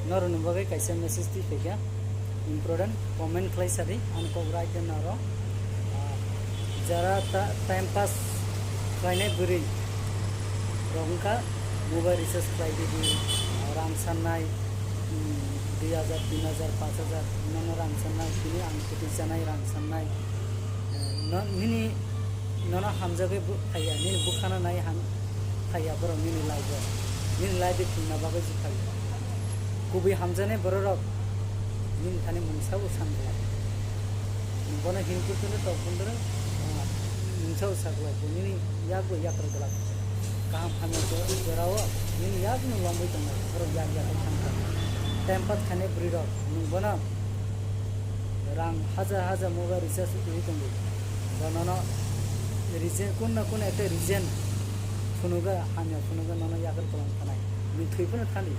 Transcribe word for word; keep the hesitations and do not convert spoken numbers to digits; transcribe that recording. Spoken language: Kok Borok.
Norokni bagwi kaisa message twi phaikha, important comment khlai sadi, ani kok rai khe naro. Ah, jara ta-, time pass khlainai bwrwi rok wngkha, mobile recharge khlai di di, ah, rang sannai, hmm, dui hajar, tin hajar, panch hajar, nono rang sannai, tini ang kwtwi chanai rang sannai. Eh, no-, nini nono hamjagwi bu-, phaiya, nini bukhana nai ham-, phaiya borok nini life o. Nini life o thwngna bagwi se phaiya. Kubui hamjaknai bororok nini thani mungsa bo san glak. Bono himkhe phano tongphundoro, ah, mungsa bo sa glak. Bo nini yak bo yakra glak. Kaham hamya jo-, jorao nini yakno lomwi tongnai. Borok yak yak khe thangkha. Time pass khainai bwrwirok nwng bono rang hajar hajar mobile recharge twiwi tongo. Bo nono reason, kun na kun ekta reason phunugo, hamya phunugo nono yakar kwlwng thanai. Nwng thwi phano thani.